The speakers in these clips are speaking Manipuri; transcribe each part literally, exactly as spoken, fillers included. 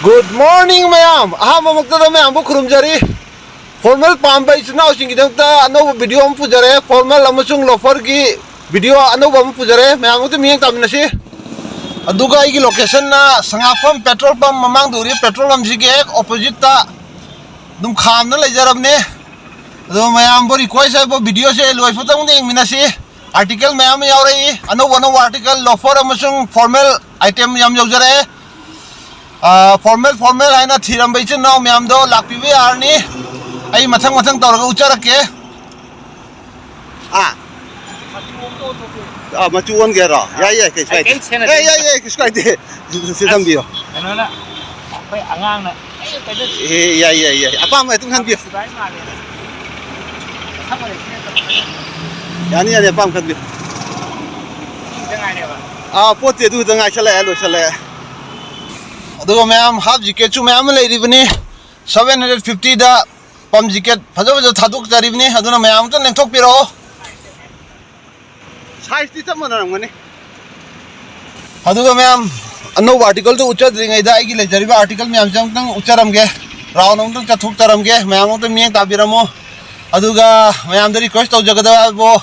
Good morning ꯃꯌꯥꯝ, ꯑꯍꯥꯟꯕꯃꯛꯇꯗ ꯃꯌꯥꯝꯕꯨ ꯈꯨꯔꯨꯝꯖꯔꯤ꯫ Formal ꯄꯥꯝꯕ ꯏꯆꯤꯟ ꯏꯅꯥꯎꯁꯤꯡꯒꯤꯗꯃꯛꯇ ꯑꯅꯧꯕ video ꯑꯃ ꯄꯨꯖꯔꯦ, formal ꯑꯃꯁꯨꯡ loaferꯒꯤ video ꯑꯅꯧꯕ ꯑꯃ ꯄꯨꯖꯔꯦ, ꯃꯌꯥꯝ ꯑꯃꯇ ꯃꯤꯠꯌꯦꯡ ꯇꯥꯃꯤꯟꯅꯁꯤ꯫ ꯑꯗꯨꯒ ꯑꯩꯒꯤ locationꯅ ꯁꯉꯥꯛꯐꯝ petrol pump ꯃꯃꯥꯡꯗ ꯎꯔꯤꯕ petrol pumpꯁꯤꯒꯤ ꯍꯦꯛ oppositeꯇ ꯑꯗꯨꯝ ꯈꯥꯝꯅ ꯂꯩꯖꯔꯕꯅꯦ꯫ ꯑꯗꯣ ꯃꯌꯥꯝꯕꯨ request ꯍꯥꯏꯕꯨ videoꯁꯦ ꯂꯣꯏꯐꯥꯎꯇꯪꯗꯤ ꯌꯦꯡꯃꯤꯟꯅꯁꯤ꯫ Article ꯃꯌꯥꯝ ꯑꯃ ꯌꯥꯎꯔꯛꯏ, ꯑꯅꯧ ꯑꯅꯧꯕ article, loafer ꯑꯃꯁꯨꯡ formal item ꯌꯥꯝ ꯌꯧꯖꯔꯛꯑꯦ꯫ ꯑꯥ, formal formal ꯍꯥꯏꯅ ꯊꯤꯔꯝꯕ ꯏꯆꯤꯟ ꯏꯅꯥꯎ ꯃꯌꯥꯝꯗꯣ ꯂꯥꯛꯄꯤꯕ ꯌꯥꯔꯅꯤ꯫ ꯑꯩ ꯃꯊꯪ ꯃꯊꯪ ꯇꯧꯔꯒ ꯎꯠꯆꯔꯛꯀꯦ꯫ ꯑꯥ, ꯑꯥ, ꯃꯆꯨ ꯑꯣꯟꯒꯦꯔꯣ? ꯌꯥꯏ, ꯌꯥꯏ, ꯀꯩꯁꯨ ꯑꯩ ꯀꯥꯏꯗꯦ꯫ ꯀꯩꯝ ꯁꯦꯟꯅꯗꯦ꯫ ꯑꯦ, ꯌꯥꯏ, ꯌꯥꯏ, ꯀꯩꯁꯨ ꯀꯥꯏꯗꯦ꯫ ꯁꯤ, ꯁꯤ ꯊꯝꯕꯤꯌꯣ꯫ ꯀꯩꯅꯣꯅ, ꯑꯩꯈꯣꯏ ꯑꯉꯥꯡꯅ, ꯑꯦ, ꯀꯩꯅꯣ, ꯑꯦ, ꯌꯥꯏ, ꯌꯥꯏ, ꯌꯥꯏ꯫ ꯑꯄꯥꯝꯕ ꯑꯗꯨꯝ ꯈꯟꯕꯤꯌꯣ꯫ ꯁꯤꯐꯥꯏ ꯃꯥꯜꯂꯦꯅ꯫ ꯃꯁꯛ ꯑꯃ ꯂꯩꯁꯤꯅ ꯇꯧꯔꯒ꯫ ꯌꯥꯅꯤ, ꯌꯥꯅꯤ, ꯑꯄꯥꯝꯕ ꯈꯟꯕꯤꯌꯨ꯫ ꯁꯤ ꯈꯤꯇꯪ ꯉꯥꯏꯔꯦꯕ꯫ ꯑꯥ, ꯄꯣꯠꯇꯤ ꯑꯗꯨ ꯈꯛꯇꯪ ꯉꯥꯏꯁꯜꯂꯛꯑꯦ, ꯂꯣꯏꯁꯜꯂꯛꯑꯦ꯫ ꯑꯗꯨꯒ ꯃꯌꯥꯝ, half jacketꯁꯨ ꯃꯌꯥꯝ ꯑꯃ ꯂꯩꯔꯤꯕꯅꯤ꯫ Seven hundred fiftyꯗ pump jacket ꯐꯖ ꯐꯖ ꯊꯥꯗꯣꯛꯆꯔꯤꯕꯅꯤ, ꯑꯗꯨꯅ ꯃꯌꯥꯝ ꯑꯝꯇ ꯂꯦꯡꯊꯣꯛꯄꯤꯔꯛꯑꯣ꯫ Sizeꯇꯤ ꯆꯞ ꯃꯥꯟꯅꯔꯝꯒꯅꯤ꯫ ꯑꯗꯨꯒ ꯃꯌꯥꯝ, ꯑꯅꯧꯕ articleꯗꯨ ꯎꯠꯆꯗ꯭ꯔꯤꯉꯩꯗ ꯑꯩꯒꯤ ꯂꯩꯖꯔꯤꯕ article ꯃꯌꯥꯝꯁꯦ ꯑꯃꯨꯛꯇꯪ ꯎꯠꯆꯔꯝꯒꯦ, round ꯑꯃꯨꯛꯇꯪ ꯆꯠꯊꯣꯛꯆꯔꯝꯒꯦ, ꯃꯌꯥꯝ ꯑꯃꯨꯛꯇ ꯃꯤꯠꯌꯦꯡ ꯇꯥꯕꯤꯔꯝꯃꯣ꯫ ꯑꯗꯨꯒ ꯃꯌꯥꯝꯗ request ꯇꯧꯖꯒꯗꯕ ꯍꯥꯏꯕꯨ,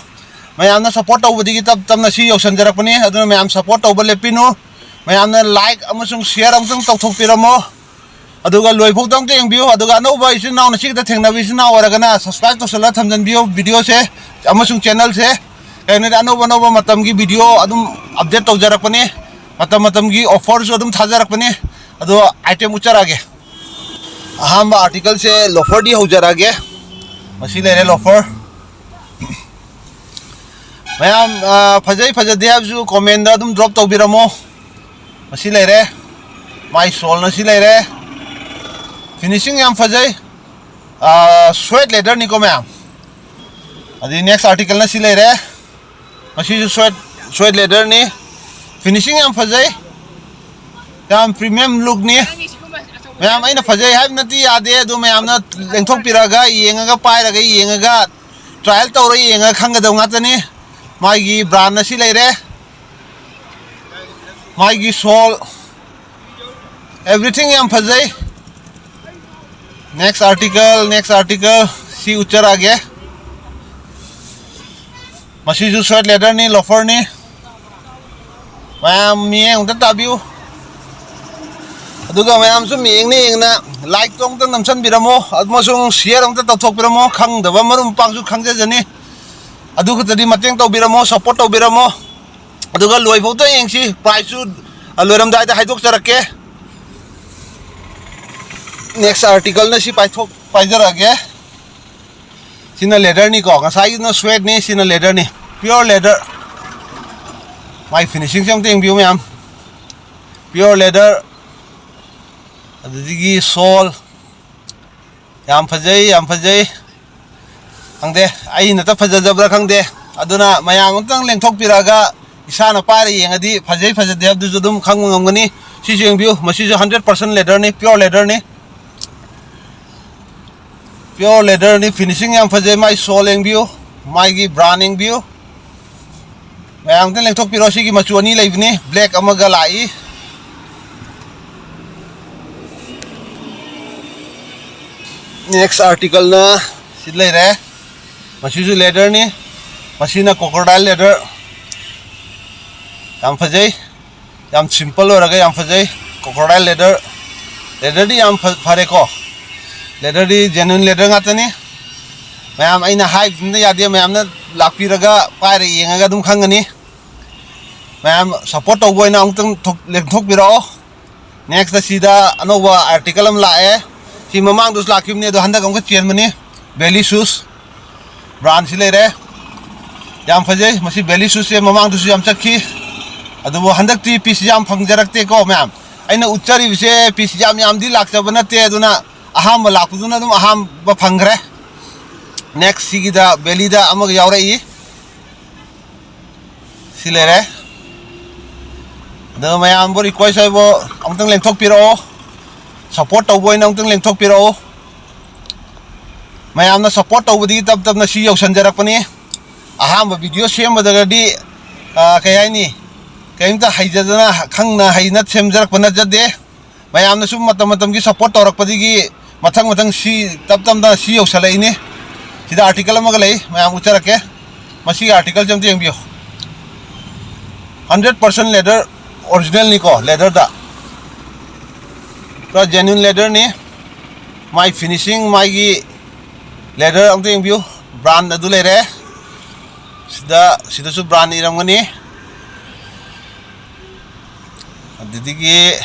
ꯃꯌꯥꯝꯅ support ꯇꯧꯕꯗꯒꯤ ꯇꯞ ꯇꯞꯅ ꯁꯤ ꯌꯧꯁꯟꯖꯔꯛꯄꯅꯤ, ꯑꯗꯨꯅ ꯃꯌꯥꯝ support ꯇꯧꯕ ꯂꯦꯞꯄꯤꯅꯨ꯫ ꯃꯌꯥꯝꯅ like ꯑꯃꯁꯨꯡ share ꯑꯃꯨꯛꯇꯪ ꯇꯧꯊꯣꯛꯄꯤꯔꯝꯃꯣ꯫ ꯑꯗꯨꯒ ꯂꯣꯏꯐꯥꯎꯗ ꯑꯝꯇ ꯌꯦꯡꯕꯤꯌꯨ꯫ ꯑꯗꯨꯒ ꯑꯅꯧꯕ ꯏꯆꯤꯟ ꯏꯅꯥꯎ ꯉꯁꯤꯈꯛꯇ ꯊꯦꯡꯅꯕ ꯏꯆꯤꯟ ꯏꯅꯥꯎ ꯑꯣꯏꯔꯒꯅ subscribe ꯇꯧꯁꯜꯂꯒ ꯊꯝꯖꯟꯕꯤꯌꯨ videoꯁꯦ ꯑꯃꯁꯨꯡ channelꯁꯦ꯫ ꯀꯩꯒꯤꯅꯣꯗꯤ ꯑꯅꯧꯕ ꯑꯅꯧꯕ ꯃꯇꯝꯒꯤ video ꯑꯗꯨꯝ update ꯇꯧꯖꯔꯛꯄꯅꯤ꯫ ꯃꯇꯝ ꯃꯇꯝꯒꯤ offerꯁꯨ ꯑꯗꯨꯝ ꯊꯥꯖꯔꯛꯄꯅꯤ꯫ ꯑꯗꯣ item ꯎꯠꯆꯔꯛꯑꯒꯦ꯫ ꯑꯍꯥꯟꯕ articleꯁꯦ loaferꯗꯤ ꯍꯧꯖꯔꯛꯑꯒꯦ꯫ ꯃꯁꯤ ꯂꯩꯔꯦ loafer꯫ ꯃꯌꯥꯝ, ꯑ, ꯐꯖꯩ ꯐꯖꯗꯦ ꯍꯥꯏꯕꯁꯨ commentꯗ ꯑꯗꯨꯝ drop ꯇꯧꯕꯤꯔꯝꯃꯣ꯫ ꯃꯁꯤ ꯂꯩꯔꯦ꯫ ꯃꯥꯏ soleꯅ ꯁꯤ ꯂꯩꯔꯦ꯫ Finishing ꯌꯥꯝ ꯐꯖꯩ꯫ ꯑ, suede leatherꯅꯤꯀꯣ ꯃꯌꯥꯝ꯫ ꯑꯗꯩ next articleꯅ ꯁꯤ ꯂꯩꯔꯦ꯫ ꯃꯁꯤꯁꯨ suede, suede leatherꯅꯤ꯫ Finishing ꯌꯥꯝ ꯐꯖꯩ꯫ ꯌꯥꯝ premium lookꯅꯤ꯫ ꯃꯌꯥꯝ, ꯑꯩꯅ ꯐꯖꯩ ꯍꯥꯏꯕ ꯅꯠꯇꯦ, ꯌꯥꯗꯦ꯫ ꯑꯗꯨ ꯃꯌꯥꯝꯅ ꯂꯦꯡꯊꯣꯛꯄꯤꯔꯒ, ꯌꯦꯡꯉꯒ, ꯄꯥꯏꯔꯒ, ꯌꯦꯡꯉꯒ, trial ꯇꯧꯔ ꯌꯦꯡꯉꯒ ꯈꯪꯒꯗꯕ ꯉꯥꯛꯇꯅꯤ꯫ ꯃꯥꯒꯤ brandꯅ ꯁꯤ ꯂꯩꯔꯦ꯫ ꯃꯥꯒꯤ sole, Everything ꯌꯥꯝ ꯐꯖꯩ. Next article, next article. ꯁꯤ ꯎꯠꯆꯔꯛꯑꯒꯦ. ꯃꯁꯤꯁꯨ ꯁ꯭ꯋꯦꯠ ꯂꯦꯗꯔꯅꯤ, ꯂꯣꯐꯔꯅꯤ. ꯃꯌꯥꯝ ꯃꯤꯠꯌꯦꯡ ꯑꯝꯇ ꯇꯥꯕꯤꯌꯨ. ꯑꯗꯨꯒ ꯃꯌꯥꯝꯁꯨ ꯃꯤꯠꯌꯦꯡꯅ ꯌꯦꯡꯅ ꯂꯥꯏꯛꯇꯣ ꯑꯝꯇ ꯅꯝꯁꯟꯕꯤꯔꯝꯃꯣ, ꯑꯃꯁꯨꯡ ꯁꯤꯌꯔ ꯑꯝꯇ ꯇꯧꯊꯣꯛꯄꯤꯔꯝꯃꯣ. ꯈꯪꯗꯕ ꯃꯔꯨꯞ ꯃꯄꯥꯡꯁꯨ ꯈꯪꯖꯖꯅꯤ. ꯑꯗꯨ ꯈꯛꯇꯗꯤ ꯃꯇꯦꯡ ꯇꯧꯕꯤꯔꯝꯃꯣ, ꯁꯞꯄꯣꯔꯠ ꯇꯧꯕꯤꯔꯝꯃꯣ. ꯑꯗꯨꯒ ꯂꯣꯏꯐꯥꯎꯗ ꯌꯦꯡꯁꯤ, ꯄ꯭ꯔꯥꯏꯖꯁꯨ ꯂꯣꯏꯔꯝꯗꯥꯏꯗ ꯍꯥꯏꯗꯣꯛꯆꯔꯛꯀꯦ. Next articleꯅ ꯁꯤ ꯄꯥꯏꯊꯣꯛ ꯄꯥꯏꯖꯔꯛꯑꯒꯦ. ꯁꯤꯅ ꯂꯦꯗꯔꯅꯤꯀꯣ, ꯉꯁꯥꯏꯒꯤꯗꯨꯅ ꯁ꯭ꯋꯦꯠꯅꯤ, ꯁꯤꯅ ꯂꯦꯗꯔꯅꯤ, ꯄꯤꯌꯣꯔ ꯂꯦꯗꯔ. ꯃꯥꯏ ꯐꯤꯅꯤꯁꯤꯡꯁꯦ ꯑꯝꯇ ꯌꯦꯡꯕꯤꯌꯨ ꯃꯌꯥꯝ, ꯄꯤꯌꯣꯔ ꯂꯦꯗꯔ. ꯑꯗꯨꯗꯒꯤ ꯁꯣꯜ, ꯌꯥꯝ ꯐꯖꯩ, ꯌꯥꯝ ꯐꯖꯩ. ꯈꯪꯗꯦ, ꯑꯩꯅꯇ ꯐꯖꯖꯕ꯭ꯔꯥ ꯈꯪꯗꯦ. ꯑꯗꯨꯅ ꯃꯌꯥꯝ ꯑꯝꯇꯪ ꯂꯦꯡꯊꯣꯛꯄꯤꯔꯛꯑꯒ ꯏꯁꯥꯅ ꯄꯥꯏꯔ ꯌꯦꯡꯉꯗꯤ ꯐꯖꯩ ꯐꯖꯗꯦ ꯍꯥꯏꯕꯗꯨꯁꯨ ꯑꯗꯨꯝ ꯈꯪꯕ ꯉꯝꯒꯅꯤ. ꯁꯤꯁꯨ ꯌꯦꯡꯕꯤꯌꯨ, ꯃꯁꯤꯁꯨ ꯍꯟꯗ꯭ꯔꯦꯠ ꯄꯥꯔꯁꯦꯟ ꯂꯦꯗꯔꯅꯤ, ꯄꯤꯌꯣꯔ ꯂꯦꯗꯔꯅꯤ. ꯄꯤꯌꯣꯔ ꯂꯦꯗꯔꯅꯤ, ꯐꯤꯅꯤꯁꯤꯡ ꯌꯥꯝ ꯐꯖꯩ. ꯃꯥꯏ ꯁꯣꯜ ꯌꯦꯡꯕꯤꯌꯨ, ꯃꯥꯒꯤ ꯕ꯭ꯔꯥꯟ ꯌꯦꯡꯕꯤꯌꯨ. ꯃꯌꯥꯝ ꯑꯝꯇ ꯂꯦꯡꯊꯣꯛꯄꯤꯔꯣ, ꯁꯤꯒꯤ ꯃꯆꯨ ꯑꯅꯤ ꯂꯩꯕꯅꯤ, ꯕ꯭ꯂꯦꯛ ꯑꯃꯒ ꯂꯥꯛꯏ. Next articleꯅ ꯁꯤ ꯂꯩꯔꯦ. ꯃꯁꯤꯁꯨ ꯂꯦꯗꯔꯅꯤ, ꯃꯁꯤꯅ ꯀ꯭ꯔꯣꯀꯣꯗꯥꯏꯜ ꯂꯦꯗꯔ. ꯌꯥꯝ ꯐꯖꯩ, ꯌꯥꯝ ꯁꯤꯝꯄꯜ ꯑꯣꯏꯔꯒ ꯌꯥꯝ ꯐꯖꯩ. ꯀ꯭ꯔꯣꯀꯣꯗꯥꯏꯜ ꯂꯦꯗꯔ, ꯂꯦꯗꯔꯗꯤ ꯌꯥꯝ ꯐ- ꯐꯔꯦꯀꯣ. ꯂꯦꯗꯔꯗꯤ ꯖꯦꯅꯨꯏꯟ ꯂꯦꯗꯔ ꯉꯥꯛꯇꯅꯤ. ꯃꯌꯥꯝ, ꯑꯩꯅ ꯍꯥꯏꯕꯗꯨꯅ ꯌꯥꯗꯦ, ꯃꯌꯥꯝꯅ ꯂꯥꯛꯄꯤꯔꯒ ꯄꯥꯏꯔ ꯌꯦꯡꯉꯒ ꯑꯗꯨꯝ ꯈꯪꯒꯅꯤ. ꯃꯌꯥꯝ ꯁꯞꯄꯣꯔꯠ ꯇꯧꯕ ꯑꯣꯏꯅ ꯑꯃꯨꯛꯇꯪ ꯊꯣꯛ- ꯂꯦꯡꯊꯣꯛꯄꯤꯔꯛꯑꯣ. Next ꯑꯁꯤꯗ ꯑꯅꯧꯕ ꯑꯥꯔꯇꯤꯀꯜ ꯑꯃ ꯂꯥꯛꯑꯦ. ꯁꯤ ꯃꯃꯥꯡꯗꯁꯨ ꯂꯥꯛꯈꯤꯕꯅꯤ, ꯑꯗꯣ ꯍꯟꯗꯛ ꯑꯃꯨꯛꯀ ꯆꯦꯟꯕꯅꯤ, ꯕꯦꯂꯤ ꯁꯨꯁ. ꯕ꯭ꯔꯥꯟꯁꯤ ꯂꯩꯔꯦ, ꯌꯥꯝ ꯐꯖꯩ. ꯃꯁꯤ ꯕꯦꯂꯤ ꯁꯨꯁꯁꯦ ꯃꯃꯥꯡꯗꯁꯨ ꯌꯥꯝ ꯆꯠꯈꯤ, ꯑꯗꯨꯕꯨ ꯍꯟꯗꯛꯇꯤ ꯄꯤꯁꯁꯤ ꯌꯥꯝ ꯐꯪꯖꯔꯛꯇꯦꯀꯣ ꯃꯌꯥꯝ. ꯑꯩꯅ ꯎꯠꯆꯔꯤꯕꯁꯦ ꯄꯤꯁ ꯌꯥꯝ ꯌꯥꯝꯗꯤ ꯂꯥꯛꯆꯕ ꯅꯠꯇꯦ, ꯑꯗꯨꯅ ꯑꯍꯥꯟꯕ ꯂꯥꯛꯄꯗꯨꯅ ꯑꯗꯨꯝ ꯑꯍꯥꯟꯕ ꯐꯪꯈ꯭ꯔꯦ. Next ꯁꯤꯒꯤꯗ ꯕꯦꯂꯤꯗ ꯑꯃꯒ ꯌꯥꯎꯔꯛꯏ. ꯁꯤ ꯂꯩꯔꯦ. ꯑꯗꯣ ꯃꯌꯥꯝꯕꯨ ꯔꯤꯀ꯭ꯋꯦꯁ ꯍꯥꯏꯕꯨ ꯑꯃꯨꯛꯇꯪ ꯂꯦꯡꯊꯣꯛꯄꯤꯔꯛꯑꯣ, ꯁꯞꯄꯣꯔꯠ ꯇꯧꯕ ꯑꯣꯏꯅ ꯑꯃꯨꯛꯇꯪ ꯂꯦꯡꯊꯣꯛꯄꯤꯔꯛꯑꯣ. ꯃꯌꯥꯝꯅ ꯁꯞꯄꯣꯔꯠ ꯇꯧꯕꯗꯒꯤ ꯇꯞ ꯇꯞꯅ ꯁꯤ ꯌꯧꯁꯟꯖꯔꯛꯄꯅꯤ. ꯑꯍꯥꯟꯕ ꯚꯤꯗꯤꯑꯣ ꯁꯦꯝꯕꯗꯒꯗꯤ, ꯑꯥ, ꯀꯩ ꯍꯥꯏꯅꯤ, ꯀꯔꯤꯝꯇ ꯍꯩꯖꯗꯅ, ꯈꯪꯅ ꯍꯩꯅ ꯁꯦꯝꯖꯔꯛꯄ ꯅꯠꯆꯗꯦ. ꯃꯌꯥꯝꯅꯁꯨ ꯃꯇꯝ ꯃꯇꯝꯒꯤ ꯁꯞꯄꯣꯔꯠ ꯇꯧꯔꯛꯄꯗꯒꯤ ꯃꯊꯪ ꯃꯊꯪ ꯁꯤ ꯇꯞ ꯇꯞꯅ ꯁꯤ ꯌꯧꯁꯜꯂꯛꯏꯅꯤ꯫ ꯁꯤꯗ ꯑꯥꯔꯇꯤꯀꯜ ꯑꯃꯒ ꯂꯩ, ꯃꯌꯥꯝ ꯎꯠꯆꯔꯛꯀꯦ꯫ ꯃꯁꯤꯒꯤ ꯑꯥꯔꯇꯤꯀꯜꯁꯦ ꯑꯝꯇ ꯌꯦꯡꯕꯤꯌꯨ꯫ ꯍꯟꯗ꯭ꯔꯦꯠ ꯄꯥꯔꯁꯦꯟ ꯂꯦꯗꯔ, ꯑꯣꯔꯤꯖꯤꯅꯦꯜꯅꯤꯀꯣ, ꯂꯦꯗꯔꯗ ꯄꯨꯔꯥ ꯖꯦꯅ꯭ꯌꯨꯟ ꯂꯦꯗꯔꯅꯤ꯫ ꯃꯥꯏ ꯐꯤꯅꯤꯁꯤꯡ, ꯃꯥꯒꯤ ꯂꯦꯗꯔ ꯑꯝꯇ ꯌꯦꯡꯕꯤꯌꯨ꯫ ꯕ꯭ꯔꯥꯟ ꯑꯗꯨ ꯂꯩꯔꯦ꯫ ꯁꯤꯗ, ꯁꯤꯗꯁꯨ ꯕ꯭ꯔꯥꯟ ꯏꯔꯝꯒꯅꯤ꯫ ꯑꯗꯨꯗꯒꯤ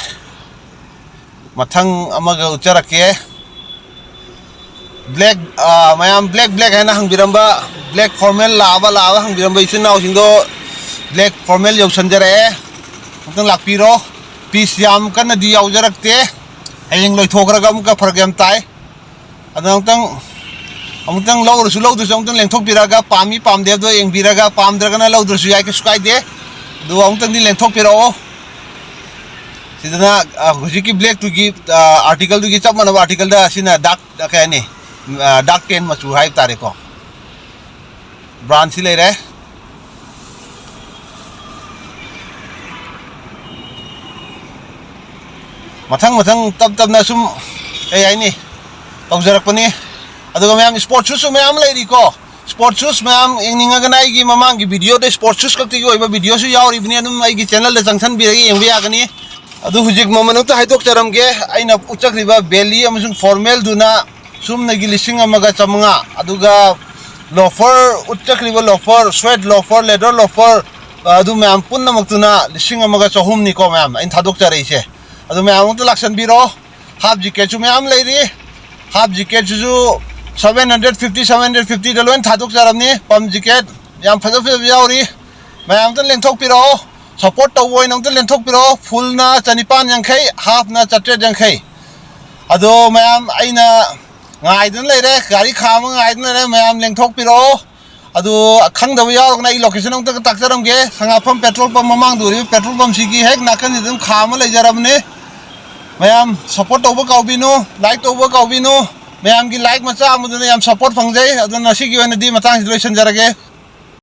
ꯃꯊꯪ ꯑꯃꯒ ꯎꯠꯆꯔꯛꯀꯦ꯫ ꯕ꯭ꯂꯦꯛ, ꯑ, ꯃꯌꯥꯝ ꯕ꯭ꯂꯦꯛ, ꯕ꯭ꯂꯦꯛ ꯍꯥꯏꯅ ꯍꯪꯕꯤꯔꯝꯕ, ꯕ꯭ꯂꯦꯛ ꯐꯣꯔꯃꯦꯜ ꯂꯥꯛꯑꯕ, ꯂꯥꯛꯑꯕ ꯍꯪꯕꯤꯔꯝꯕ ꯏꯆꯤꯟ ꯏꯅꯥꯎꯁꯤꯡꯗꯣ, ꯕ꯭ꯂꯦꯛ ꯐꯣꯔꯃꯦꯜ ꯌꯧꯁꯟꯖꯔꯛꯑꯦ꯫ ꯑꯃꯨꯛꯇꯪ ꯂꯥꯛꯄꯤꯔꯣ꯫ ꯄꯤꯁ ꯌꯥꯝ ꯀꯟꯅꯗꯤ ꯌꯥꯎꯖꯔꯛꯇꯦ꯫ ꯍꯌꯦꯡ ꯂꯣꯏꯊꯣꯛꯈ꯭ꯔꯒ ꯑꯃꯨꯛꯀ ꯐꯔꯛ ꯌꯥꯝ ꯇꯥꯏ꯫ ꯑꯗꯣ ꯑꯃꯨꯛꯇꯪ, ꯑꯃꯨꯛꯇꯪ ꯂꯧꯔꯁꯨ ꯂꯧꯗ꯭ꯔꯁꯨ ꯑꯃꯨꯛꯇꯪ ꯂꯦꯡꯊꯣꯛꯄꯤꯔꯒ, ꯄꯥꯝꯃꯤ ꯄꯥꯝꯗꯦ ꯑꯗꯣ ꯌꯦꯡꯕꯤꯔꯒ, ꯄꯥꯝꯗ꯭ꯔꯒꯅ ꯂꯧꯗ꯭ꯔꯁꯨ ꯌꯥꯏ, ꯀꯩꯁꯨ ꯀꯥꯏꯗꯦ꯫ ꯑꯗꯨꯒ ꯑꯃꯨꯛꯇꯪꯗꯤ ꯂꯦꯡꯊꯣꯛꯄꯤꯔꯛꯑꯣ꯫ ꯁꯤꯗꯅ, ꯑ, ꯍꯧꯖꯤꯛꯀꯤ ꯕ꯭ꯂꯦꯛꯇꯨꯒꯤ, ꯑ, ꯑꯥꯔꯇꯤꯀꯜꯗꯨꯒꯤ ꯆꯞ ꯃꯥꯟꯅꯕ ꯑꯥꯔꯇꯤꯀꯜꯗ ꯑꯁꯤꯅ ꯗꯥꯛ, ꯀꯩ ꯍꯥꯏꯅꯤ, ꯑ, ꯗꯥꯛ ꯇꯦꯟ ꯃꯆꯨ ꯍꯥꯏꯕ ꯇꯥꯔꯦꯀꯣ꯫ ꯕ꯭ꯔꯥꯟꯁꯤ ꯂꯩꯔꯦ꯫ ꯃꯊꯪ ꯃꯊꯪ ꯇꯞ ꯇꯞꯅ ꯁꯨꯝ, ꯀꯩ ꯍꯥꯏꯅꯤ, ꯇꯧꯖꯔꯛꯄꯅꯤ꯫ ꯑꯗꯨꯒ ꯃꯌꯥꯝ, ꯁ꯭ꯄꯣꯔꯠ ꯁꯨꯁꯨ ꯃꯌꯥꯝ ꯂꯩꯔꯤꯀꯣ꯫ ꯁ꯭ꯄꯣꯔꯠ ꯁꯨꯁ ꯃꯌꯥꯝ ꯌꯦꯡꯅꯤꯡꯉꯒꯅ ꯑꯩꯒꯤ ꯃꯃꯥꯡꯒꯤ ꯚꯤꯗꯤꯑꯣꯗ ꯁ꯭ꯄꯣꯔꯠ ꯁꯨꯁ ꯈꯛꯇꯒꯤ ꯑꯣꯏꯕ ꯚꯤꯗꯤꯑꯣꯁꯨ ꯌꯥꯎꯔꯤꯕꯅꯤ, ꯑꯗꯨꯝ ꯑꯩꯒꯤ ꯆꯦꯅꯦꯜꯗ ꯆꯪꯁꯟꯕꯤꯔꯒ ꯌꯦꯡꯕ ꯌꯥꯒꯅꯤ꯫ ꯑꯗꯨ ꯍꯧꯖꯤꯛ ꯃꯃꯜ ꯑꯝꯇ ꯍꯥꯏꯗꯣꯛꯆꯔꯝꯒꯦ꯫ ꯑꯩꯅ ꯎꯠꯆꯈ꯭ꯔꯤꯕ ꯕꯦꯂꯤ ꯑꯃꯁꯨꯡ ꯐꯣꯔꯃꯦꯜꯗꯨꯅ ꯁꯨꯞꯅꯒꯤ ꯂꯤꯁꯤꯡ ꯑꯃꯒ ꯆꯥꯃꯉꯥ, ꯑꯗꯨꯒ loafer, ꯎꯠꯆꯈ꯭ꯔꯤꯕ loafer, sweat loafer, leather loafer, ꯑꯗꯨ ꯃꯌꯥꯝ ꯄꯨꯝꯅꯃꯛꯇꯨꯅ ꯂꯤꯁꯤꯡ ꯑꯃꯒ ꯆꯍꯨꯝꯅꯤꯀꯣ ꯃꯌꯥꯝ ꯑꯩꯅ ꯊꯥꯗꯣꯛꯆꯔꯛꯏꯁꯦ꯫ ꯑꯗꯨ ꯃꯌꯥꯝ ꯑꯝꯇ ꯂꯥꯛꯁꯟꯕꯤꯔꯣ꯫ ꯍꯥꯐ ꯖꯤꯀꯦꯠꯁꯨ ꯃꯌꯥꯝ ꯂꯩꯔꯤ꯫ ꯍꯥꯐ ꯖꯤꯀꯦꯠꯁꯤꯁꯨ seven hundred fifty, seven hundred fiftyꯗ ꯂꯣꯏ ꯊꯥꯗꯣꯛꯆꯔꯝꯅꯤ꯫ ꯄꯝ ꯖꯤꯀꯦꯠ ꯌꯥꯝ ꯐꯖ ꯐꯖꯕ ꯌꯥꯎꯔꯤ꯫ ꯃꯌꯥꯝ ꯑꯝꯇ ꯂꯦꯡꯊꯣꯛꯄꯤꯔꯛꯑꯣ꯫ ꯁꯞꯄꯣꯔꯠ ꯇꯧꯕ ꯑꯣꯏꯅ ꯑꯝꯇ ꯂꯦꯡꯊꯣꯛꯄꯤꯔꯛꯑꯣ꯫ ꯐꯨꯜꯅ ꯆꯅꯤꯄꯥꯟ ꯌꯥꯡꯈꯩ, ꯍꯥꯐꯅ ꯆꯥꯇ꯭ꯔꯦꯠ ꯌꯥꯡꯈꯩ꯫ ꯑꯗꯣ ꯃꯌꯥꯝ ꯑꯩꯅ ꯉꯥꯏꯗꯨꯅ ꯂꯩꯔꯦ, ꯒꯥꯔꯤ ꯈꯥꯝꯃ ꯉꯥꯏꯗꯨꯅ ꯂꯩꯔꯦ, ꯃꯌꯥꯝ ꯂꯦꯡꯊꯣꯛꯄꯤꯔꯛꯑꯣ꯫ ꯑꯗꯨ ꯈꯪꯗꯕ ꯌꯥꯎꯔꯒꯅ ꯑꯩ ꯂꯣꯀꯦꯁꯟ ꯑꯃꯨꯛꯇ ꯇꯥꯛꯆꯔꯝꯒꯦ꯫ ꯁꯉꯥꯐꯝ ꯄꯦꯇ꯭ꯔꯣꯜ ꯄꯝ ꯃꯃꯥꯡꯗ ꯎꯔꯤꯕ ꯄꯦꯇ꯭ꯔꯣꯜ ꯄꯝꯁꯤꯒꯤ ꯍꯦꯛ ꯅꯥꯀꯟꯁꯤꯗ ꯑꯗꯨꯝ ꯈꯥꯝꯃ ꯂꯩꯖꯔꯕꯅꯦ꯫ ꯃꯌꯥꯝ ꯁꯞꯄꯣꯔꯠ ꯇꯧꯕ ꯀꯥꯎꯕꯤꯅꯨ, ꯂꯥꯏꯛ ꯇꯧꯕ ꯀꯥꯎꯕꯤꯅꯨ꯫ ꯃꯌꯥꯝꯒꯤ ꯂꯥꯏꯛ ꯃꯆꯥ ꯑꯃꯗꯨꯅ ꯌꯥꯝ ꯁꯞꯄꯣꯔꯠ ꯐꯪꯖꯩ꯫ ꯑꯗꯨꯅ ꯉꯁꯤꯒꯤ ꯑꯣꯏꯅꯗꯤ ꯃꯇꯥꯡꯁꯤꯗ ꯂꯣꯏꯁꯤꯟꯖꯔꯒꯦ꯫